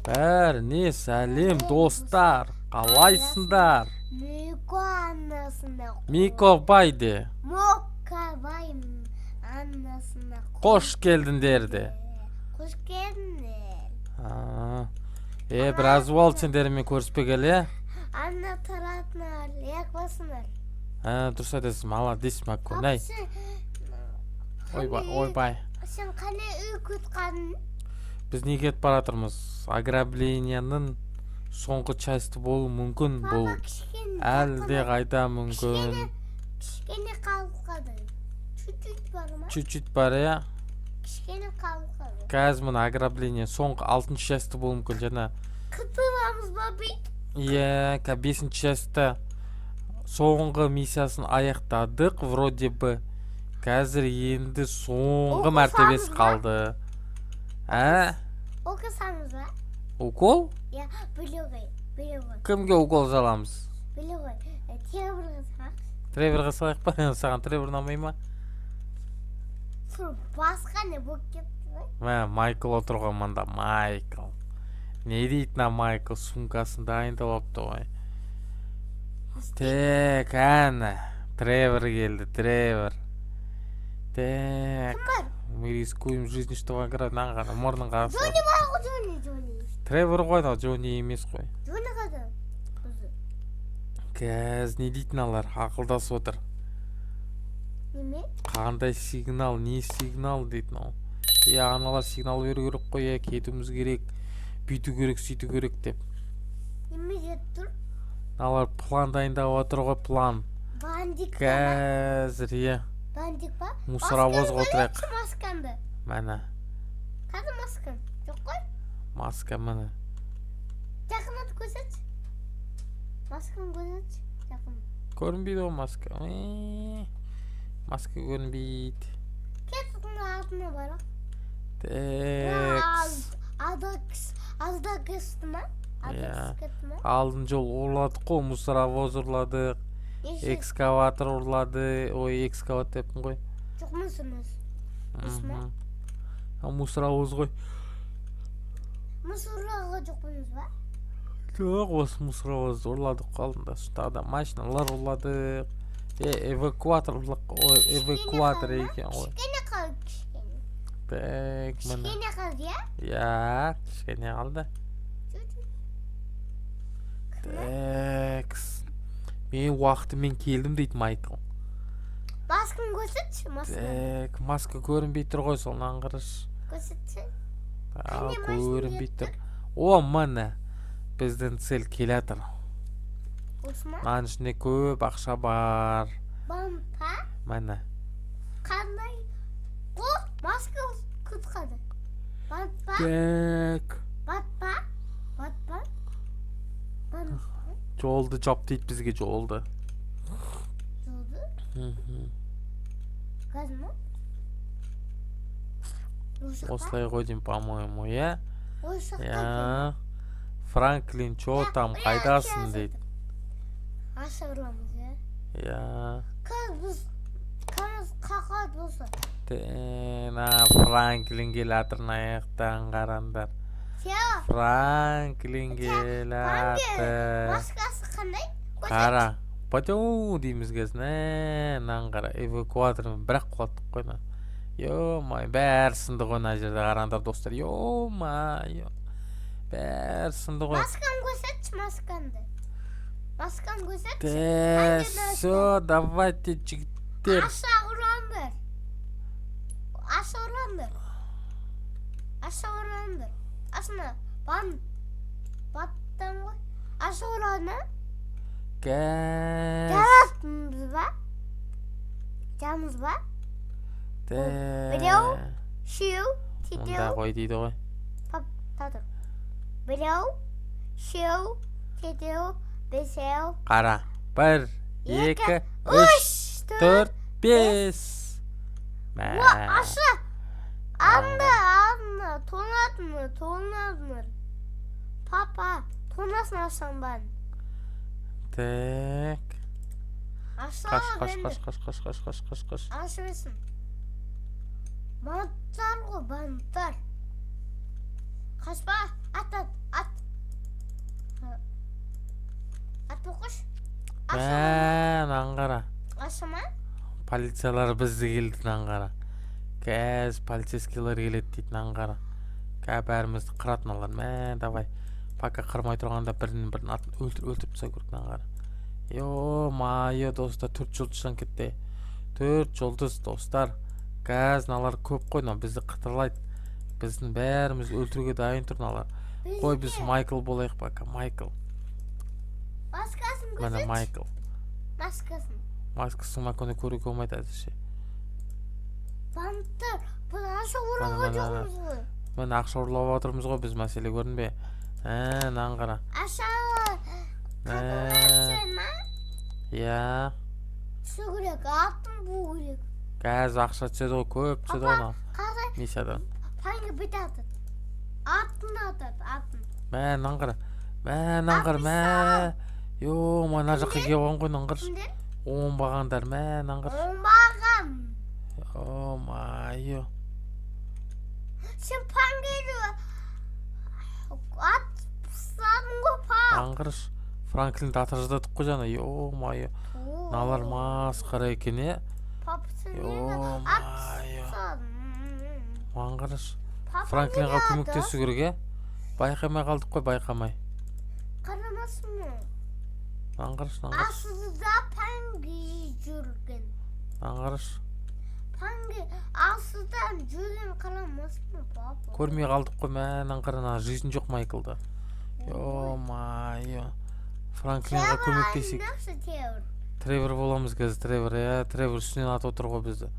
Бәріне сәлем, достар! Қалайсыңдар? Мико анасына. Мико бай де. Мокабай анасына. Қош келдіңдер де. Қош келдіңдер. А, біраз болды сендермен көріспегелі, иә? Ана таратынар, лайк басыңдар. А, дұрыс айтасың, молодец, Мако. Най. Ойбай, ойбай. Сен қандай үй күтқаның? Біз не кетіп бара жатырмыз? Ограбленияның соңғы часті болуы мүмкін бұл. Папа, кішкене. Әлі де қайда мүмкін. Кішкене қалып қалды. Чуть-чуть бар ма? Чуть-чуть бар, иә. Кішкене қалып қалды. Қазір мына ограбление соңғы алтыншы часті болуы мүмкін жаңа. Қытыламыз ба бүйтіп? Иә, бесінші частьта соңғы миссиясын аяқтадық вроде бы. Қазір енді соңғы Укол мәртебесі саламыз ба? қалды. Ә? Оқысамыз ба? Укол? Иә, біле ғой, біле ғой, Кімге укол саламыз? Біле ғой. Темірге салайықшы. Треворға салайық па? Саған Тревор ұнамай ма? Сұр басқа не болып кетті ғой? Мә, Майкл отыр ғой мында, Майкл. Не дейді мына Майкл? Сумкасын дайындап алыпты ғой. Так, әні. Тревор келді, Тревор. Так. Кім бар? Мы рискуем жизнью, чтобы ограбить. Мынаны қара, мұрнын қарасы. Джонни бар ғой, Джонни, Джонни. Тревор ғой анау, Джонни емес қой. Джонни қайда? Өзі. Қазір не дейтін алар? Ақылдасып отыр. Неме? Қандай сигнал, не сигнал дейді мынау. Е, аналар сигнал беру керек қой, е, кетуіміз керек, бүйту керек, сөйту керек деп. Неме деп тұр? Аналар план дайындап отыр ғой, план. Бандит па? Қазір, иә. Бандит па? Мусоровозға отырайық. Масканы маскаңды. Міне, Қайда маскаң? Жоқ қой? Маска міне. Жақындатып көрсетші. Масканы көрсетші. Жақын. Көрінбейді ғой маска. Маска көрінбейді. Кет, бұның алдына барақ. Текс. Алда кісті ма? Алда Иә. кетті ма? Алдын жол ұрладық қой, мусоровоз ұрладық, Неше? экскаватор ұрлады. Ой, экскаватор деппін ғой. Жоқ, мусор емес. Осы ма? Мгм. А, мусоровоз ғой. Мусор ұрлаған жоқпыз ба? Жоқ, осы мусоровозды ұрладық қой алдында. Сосын тағы да машиналар ұрладық. Е, эвакуатор ұрладық. Ой, эвакуатор Кішкене қалды ма? екен ғой. Кішкене қалды, кішкене. Так, міне. Кішкене қалды, иә? Иә, кішкене қалды. Чуть-чуть. Такс. Мен уақытымен келдім дейді Майкл. Масканы көрсетші, масканы. Так, маска көрінбей тұр ғой, сол қарашы. Көрсетші. А, Қане машина көрінбей келіп тұр. О, міне. Біздің цель келе жатыр. Осы ма? Мынаның ішінде көп ақша бар. Банк па? Міне. Қандай? О, маска күт қалды. Банк па? Так. Банк па? Банк па? Банк па? Жолды жап дейді бізге, жолды. Жолды? Мгм. Газ ма? Осы жаққа? Осылай ғой деймін, по-моему, иә? Осы жаққа. Иә. Франклин, чё там, қайдасың дейді. Аша ұрамыз, иә? Иә. Қазір біз қазір қақады болса. На, Франклин келе жатыр мына жақтан, қараңдар. Тео, Франклин келе жатыр. Маскасы қандай? Көрсетші. Қара. Патю дейміз қазір. Мә, мынаны қара. Эвакуатормен бірақ құлаттық қой мына. Ё-моё, бәрі сынды ғой мына жерде, қараңдар, достар. Ё-моё. Бәрі сынды ғой. Масканы көрсетші, маскаңды. Масканы көрсетші. Те, Қандай? Все, давайте, жігіттер. Аша ұраңдар. Аша ұраңдар. Аша ұраңдар. Ашына бан баттан ғой. Аша ұрады. Қазір. Жаратмыз ба? Жамыз ба? Те. Біреу, үшеу, Мұнда төртеу. ғой дейді ғой. Пап, тұр. Біреу, үшеу, төртеу, бесеу, Қара. Бір, екі, екі, үш, үш, төрт. Төрт, бес. Мә. О, аша. Анда, анда, тоңатыныр, тоңатыныр. Папа, тоңасын ашсаң бәрін. Так. Аша Қаш, қаш, енді. Қаш, қаш, қаш, қаш, қаш, қаш, қаш. Ашып берсін. Банттар ғой, банттар. Қашпа, ат, ат, ат. Ат оқыш. Мә, мынаны қара. Аша ма? Полициялар бізді келді, мынаны қара. Қазір полицейскийлер келеді дейді, мынаны қара. Қазір бәрімізді қырады мыналар. Мә, давай. Пока қырмай тұрғанда бірін бірін атын өлтір, өлтіріп тастау керек, мынаны қара. Ё-моё, достар, 4 жұлдыздан кетті. 4 жұлдыз, достар. Қазір мыналар көп қой, мынау бізді қытырлайды. Біздің бәрімізді өлтіруге дайын тұр мыналар. Қой, біз Майкл болайық пока, Майкл. Маскасын Міне көрсетші. Майкл. Маскасын. Маскасын маконы көруге болмайды әзірше. Банттар, бұл ақша ұрлаған Міне, міне, жоқпыз ғой. Міне, ақша ұрлап жатырмыз ғой біз, мәселе көрдің бе? Ә, мынаны қара. Ақша Ә, түседі ма? иә. Түсу керек, алтын болу керек. Қазір ақша түседі ғой, көп түседі ғой мынау Қалай миссиядан. панга бит атады. Алтын атады, алтын. Мә, мынаны қара. Мә, мынаны қара, мә. Ё, мына жаққа келіп алған ғой, мынаны қарашы. Кімдер? Оңбағандар, мә, мынаны қарашы. Оңбаған. Ё-моё. Сен пангені ат тастадың ғой, па. Мынаны қарашы. Франклинді ата жаздадық қой жаңа. Ё-моё. Мыналар масқара екен, е. Папа, сен неге ат Ё-моё. тастадың? Мынаны қарашы. Папа, Франклинға неге аты? көмектесу керек, е. Байқамай қалдық қой, байқамай. Қарамасын ба? Мынаны қарашы, мынаны қарашы. Астында панги жүрген. Мынаны қарашы. Панги астыдан жүрген, қарамасын ба, папа? Көрмей қалдық қой, мә, мынаны қара, мына жизнь жоқ Майклда. Ё-моё. Франклинға көмектесейік. Жақсы, Тревор. Тревор боламыз қазір, Тревор, иә. Тревор үстінен атып отыр ғой бізді.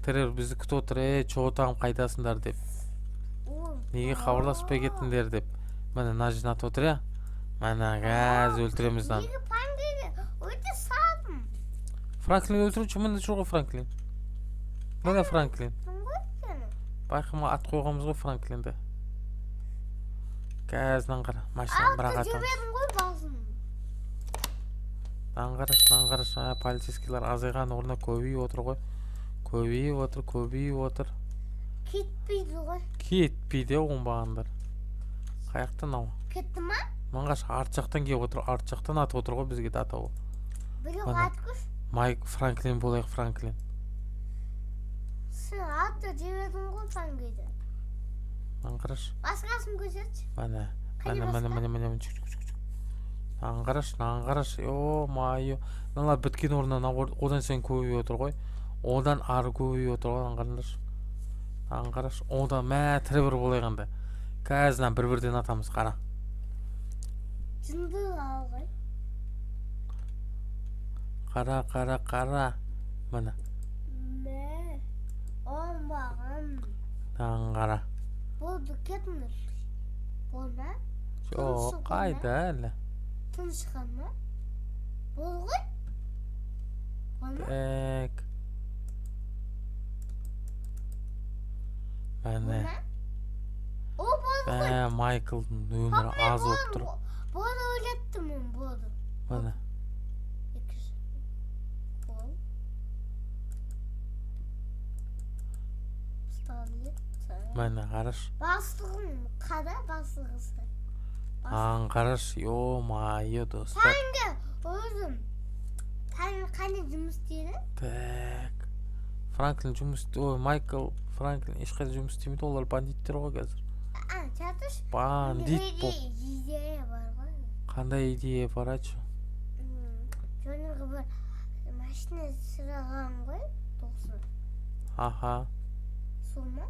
Тревор бізді күтіп отыр, ей, чё там, қайдасыңдар деп. Неге хабарласпай кеттіңдер деп. Міне, мына жерден атып отыр, иә. Міне, қазір өлтіреміз мынаны. Неге пангиді өте салдым? Франклин өлтіруші, міне жүр ғой Франклин. Міне Франклин. Ғой сені. Байқамай ат қойғанбыз ғой Франклинді. Қазір мынаны қара, машинаны бірақ Алтын атамыз. жібердің ғой басын. Мынаны қарашы, мынаны қарашы, а, полицейскийлер азайған орнына көбейіп отыр ғой. Көбейіп отыр, көбейіп отыр. Кетпейді ғой. Кетпейді оңбағандар. Қаяқтан мынау? Кетті ма? Мынаны қарашы, арт жақтан келіп отыр, арт жақтан атып отыр ғой бізге де атауы. Біреу Міне. ат көш. Майк Франклин болайық, Франклин. Сен атты жібердің ғой пангиді. Мынаны қарашы. Басқасын көрсетші. Міне, Қане міне, міне, басқа? міне, міне, міне, чүк, чүк, чүк, чүк. Мынаны қарашы, мынаны қарашы. Ё-моё. Мыналар біткен орнынан одан сайын көбейіп отыр ғой. Одан ары көбейіп отыр ғой, мынаны қараңдаршы. Мынаны қарашы. Одан, мә, Тревор болайық анда. Қазір мына бір-бірден атамыз, қара. Жынды алғай. Қара, қара, қара. Міне, Мә. Оңбаған. мынаны қара. Болды, кетіңдер. Болды ма? Жоқ, қайда әлі? Тынышқан ма? Болды ғой? Болды ма? Так. Болды Міне. ма? О, болды ғой. Мә, Майклдың өмірі Папа, аз болып болды. тұр. Болды, өлеттім мен, болды. Міне. Екі жыл. Бол. Пистолет. Міне, қарашы. Бастығым қара бастығысы. Мынаны қарашы, ё-моё, достар. Панга өзім. Панга қандай жұмыс істейді? Так. Франклин жұмыс, ой, Майкл, Франклин ешқайда жұмыс істемейді, олар бандиттер ғой қазір. А, жатыш. Бандит болып. Идея бар ғой. Қандай идея бар, айтшы? Жаңағы бір машина сұраған ғой, досы. Аха. Сол ма?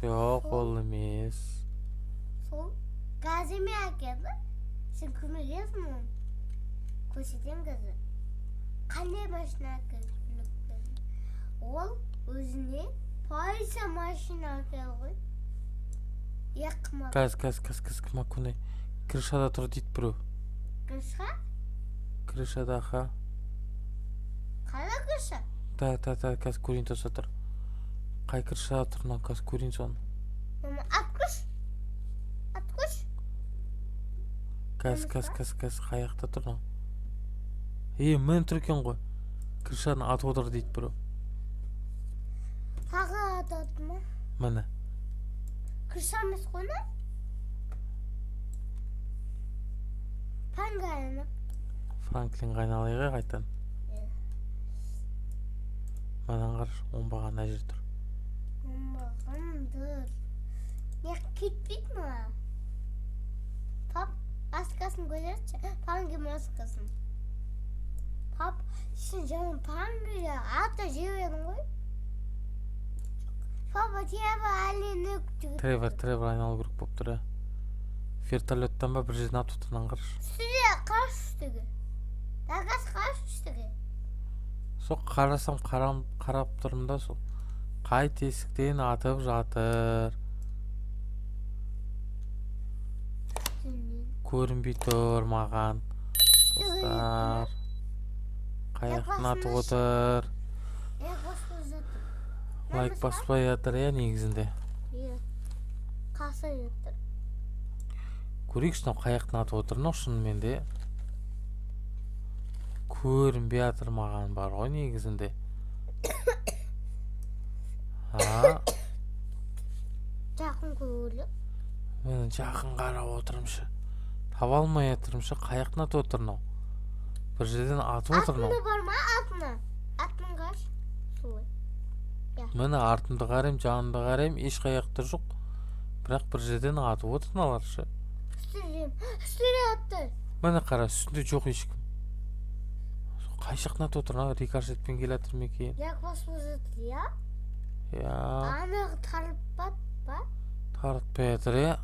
Жоқ, ол емес. Сол газеме әкелді. Сен көмегесің оны. Көрсетемін қазір. Қандай машина әкелді? Ол өзіне полиция машина әкелді ғой. Ең қымбат. Қазір, қазір, қазір, қазір, кім көне. Крышада тұр дейді біреу. Крыша? Крышада, аха. Қайда крыша? Та, та, та, қазір көрейін, тоса тұр. Қай крышада тұр мынау, қазір көрейін соны. Мама, атқыш. Атқыш. Қазір, қазір, қазір, қазір, қай жақта тұр мынау? Е, міне тұр екен ғой. Крышадан атып отыр дейді біреу. Тағы атады ма? Міне. Крыша емес қой, ма? Панга. Франклинға айналайық, иә, қайтадан. Мынаны қарашы, оңбаған мына жерде тұр. Оңбаған тұр. Не кетпейді ма? Пап, маскасын көрсетші. Панги маскасын. Пап, сен жаңа панги аты жеп едің ғой? Папа, тебе әлі. Тревор, Тревор айналу керек болып тұр, иә. Вертолеттан ба, бір жерден атып тұр, мынаны қарашы. Үстіге қарашы, үстіге. Дагас, қарашы үстіге. Сол қарасам, қарап тұрмын да, сол қай тесіктен атып жатыр? Көрінбей тұр маған. Достар. Қай жақтан атып отыр? Лайк баспай жатыр, иә, негізінде. Иә. Қаса жатыр. Көрейікші, мынау қай жақтан атып отыр мынау шынымен де. Көрінбей жатыр маған бар ғой негізінде. А? Жақын көріп. Мен жақын қарап отырмын. Таба алмай жатырмын, қай жақтан атып отыр мынау? Бір жерден атып отыр мынау. Артында бар ма, артына? Артын қарашы. Солай. Міне, артымды қараймын, жанымды қараймын, еш қаяқта жоқ. Бірақ бір жерден атып отыр мыналар ше. Үстіне, үстіне атты. Міне қара, үстінде жоқ ешкім. Қай жақтан атып отыр мына? Рикошетпен келе жатыр ма екен? Лайк баспай жатыр, иә? Иә. Анығы таратпады ба? Таратпай жатыр, иә.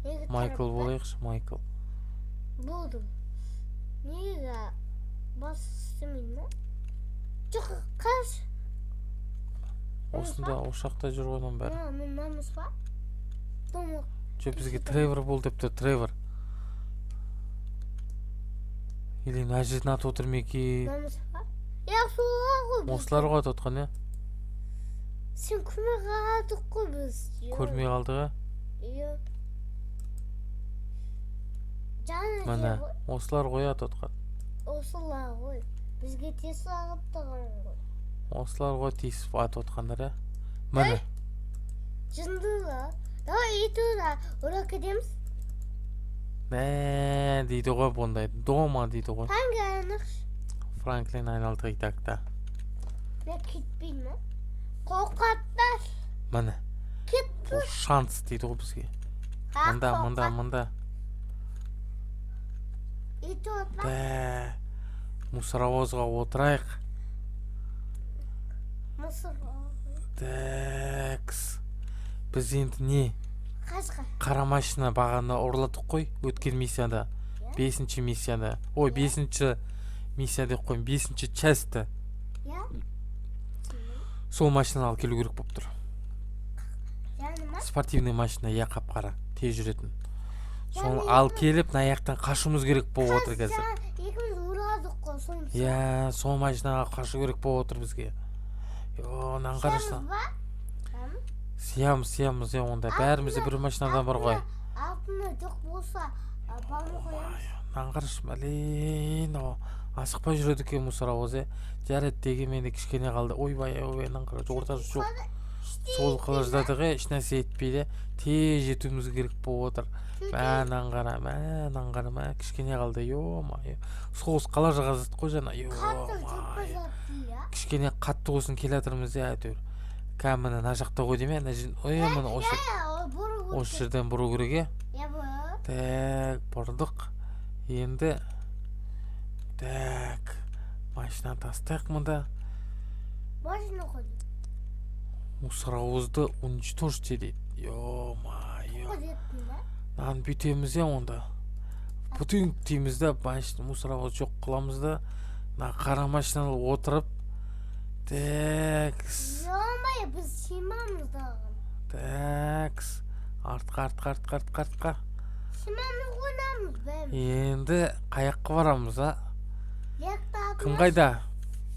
Неге Майкл таратпады? болайықшы, Майкл. Болды. Неге бас істемейді ма? Жоқ, қарашы. Осында, осы жақта жүр ғой мынаның бәрі. Мына мамыз ба? Домық. Жоқ, бізге Тревор бол деп тұр, Тревор. Или мына жерден атып отыр ма екен? Мамыз ба? Иә, солар ғой біз. Осылар ғой атып отқан, иә? Сен көрмей қалдық қой біз. Көрмей қалдық, иә? Иә. Жаңа Міне, жер ғой. осылар ғой атып отқан. Осылар ғой. Бізге тез ағып тұрған ғой. Осылар ғой тиісіп атып отқандар, иә? Міне. Жындылар. Давай итура ұра кетеміз. Нә дейді ғой бұндай. Дома дейді ғой. Hangi анық? Франклин айналдық и так та. Не кетпейді ма? Қорқаттар. Міне. Кетті. Бұл шанс дейді ғой бізге. Мында, мында, мында. Иту атма. Бә. Мусоровозға отырайық. Мысыр. Такс. Біз енді не? Қашқа. Қара машина бағана ұрладық қой өткен миссияда. Иә. Бесінші миссияда. Ой, Иә. бесінші миссия деп қойын, бесінші частьта. Иә. Сол машинаны алып келу керек болып тұр. Жаныма. Спортивный машина, иә, қап-қара, тез жүретін. Соны Яғни алып келіп, мына жақтан қашуымыз керек болып отыр қазір. Екеуміз ұрладық қой соны. Иә, сол машинаға қашу керек болып отыр бізге. Йо, мынаны қарашы. Сиямыз ба? Сиямыз, сиямыз, иә, онда. Бәрімізде бір машинадан бар ғой. Алтыны жоқ болса, балны қоямыз. Мынаны қарашы, блин, о, асықпай жүреді екен мусоровоз, иә. Жарайды, дегенмен де кішкене қалды. Ойбай, ойбай, мынаны қарашы, ортасы жоқ. Сол қыла жаздадық, иә, ешнәрсе етпейді. Тез жетуіміз керек болып отыр. Мә, мынаны қара, мә, мынаны қара, мә, кішкене қалды, ё-моё. Соғыс қала жаздық қой жаңа, Қатты ё-моё. жатты, иә. Кішкене қатты болсын келе жатырмыз, иә, әйтеуір. Кәдімгі міне мына жақта ғой деймін, ана жер, ой, міне осы жерден бұру керек, иә. Иә, бұрып. Так, бұрдық. Енді так, машинаны тастайық мында. Машина қойды. Мусоровозды уничтожьте дейді. Ё-моё. Қойды ма? Мынаны бүйтеміз, иә, онда. Бүтін дейміз да, машина мусоровоз жоқ қыламыз да. Мына қара машинаны отырып. Такс. Ё-моё, біз сыймамыз дағы. Такс. Артқа, артқа, артқа, артқа, артқа. Сыймамыз, қонамыз бәріміз. Енді қаяққа барамыз, а? Лекті Кім қайда?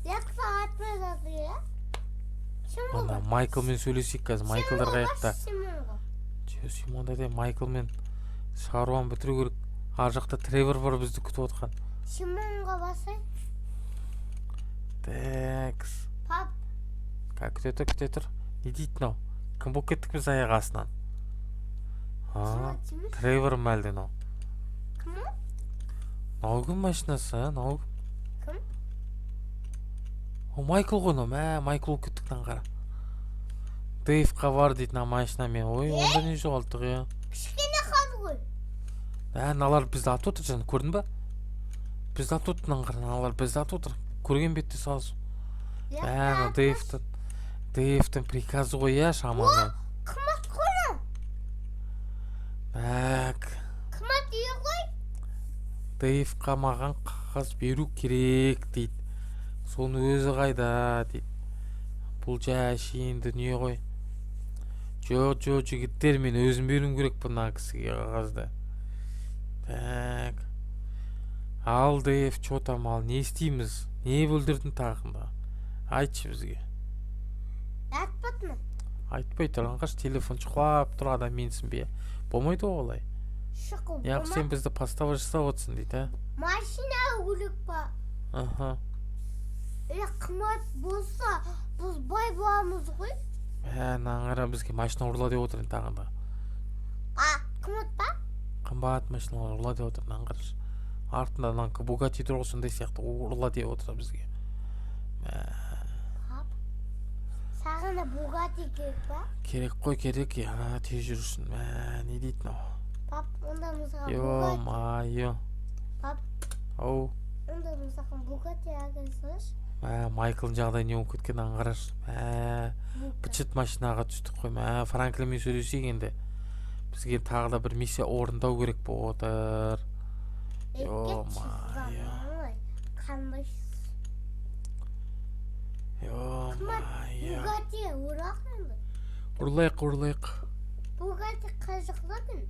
Лекті атмай жатыр, иә? Мында Майклмен сөйлесейік қазір. Майклдар қаяқта? Симонға. Жо, Симонда де Майклмен шаруаны бітіру керек. Ар жақта Тревор бар бізді күтіп отқан. Симонға басай. Такс. Пап. Күте тұр, күте тұр. Не дейді мынау? Кім болып кеттік біз аяқ астынан? А, Симон, Симон. Тревор ма әлде мынау? Кім ол? Мынау кім машинасы, а? Мынау Кім? О, Майкл ғой мынау. Мә, Майкл болып кеттік. Мынаны қара, Дэйвқа бар дейді мына машинамен. Ой, онда не жоғалттық, иә? Кішкене қалды ғой. Ә, мыналар бізді атып отыр жаңа, көрдің ба? Бізді атып отыр, мынаны қара, мыналар бізді атып отыр көрген бетте сразу. Мә, мынау Дэйвтің приказы ғой, иә, шамамен. Қымбат қой мынау. Так. Қымбат үй ғой. Дэйвқа маған қағаз беру керек дейді, соның өзі қайда дейді. Бұл жай әшейін дүние ғой. Жоқ, жоқ, жігіттер, мен өзім беруім керек мына кісіге қағазды. Так, ал, Дэйв, че там? Ал не істейміз? Не бүлдірдің тағы да, айтшы бізге. Айтпадым. Айтпай тұр, аңғаршы, телефон шұқылап тұр, адам менсінбей. Болмайды ғой олай. Шықу. Неғып сен бізді подстава жасап отырсың дейді, а? Машина алу керек па? Аха. Или қымбат болса, біз бай боламыз ғой. Мә, мынаны қара, бізге машина ұрла деп отыр енді тағы да. А, қымбат па? Қымбат машиналар ұрла деп отыр. Мынаны қарашы, артында мына Бугатти тұр ғой, сондай сияқты ұрла деп отыр бізге. Мә. Пап. Саған да Бугатти керек па? Керек қой, керек, иә, тез жүру үшін. Мә, не дейді мынау? Пап, онда мысалға Е Бугатти. мое. Пап. Ау. Онда мысалға Бугатти әкеле салшы. Мә, Майклдың жағдайы не болып кеткен, мынаны қарашы. Мә, быт машинаға түстік қой. Мә, Франклинмен сөйлесейік енді, бізге тағы да бір миссия орындау керек болып отыр. Ё-моё. Қандай Ё-моё. Бугатти ұрлақ енді. Ұрлайық, ұрлайық. Бугатти қай жақта екен?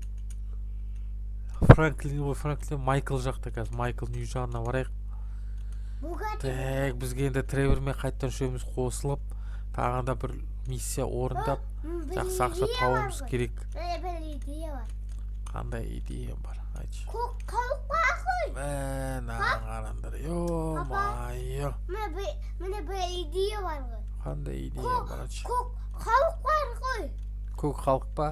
Франклин ғой, Франклин Майкл жақта қазір. Майклдың үй жағына барайық. Бугатти. Так, бізге енді Тревормен қайтадан үшеуміз қосылып, тағы да бір миссия орындап, Бір жақсы ақша идея бар табуымыз ғой. керек. Міне, бір идея бар. Қандай идея бар, айтшы. Көк қауық бар ғой. Мә, мынаған қараңдар, ё-моё. Міне, бір идея бар ғой. Қандай идея бар, айтшы. Көк халық бар ғой. Көк халық па?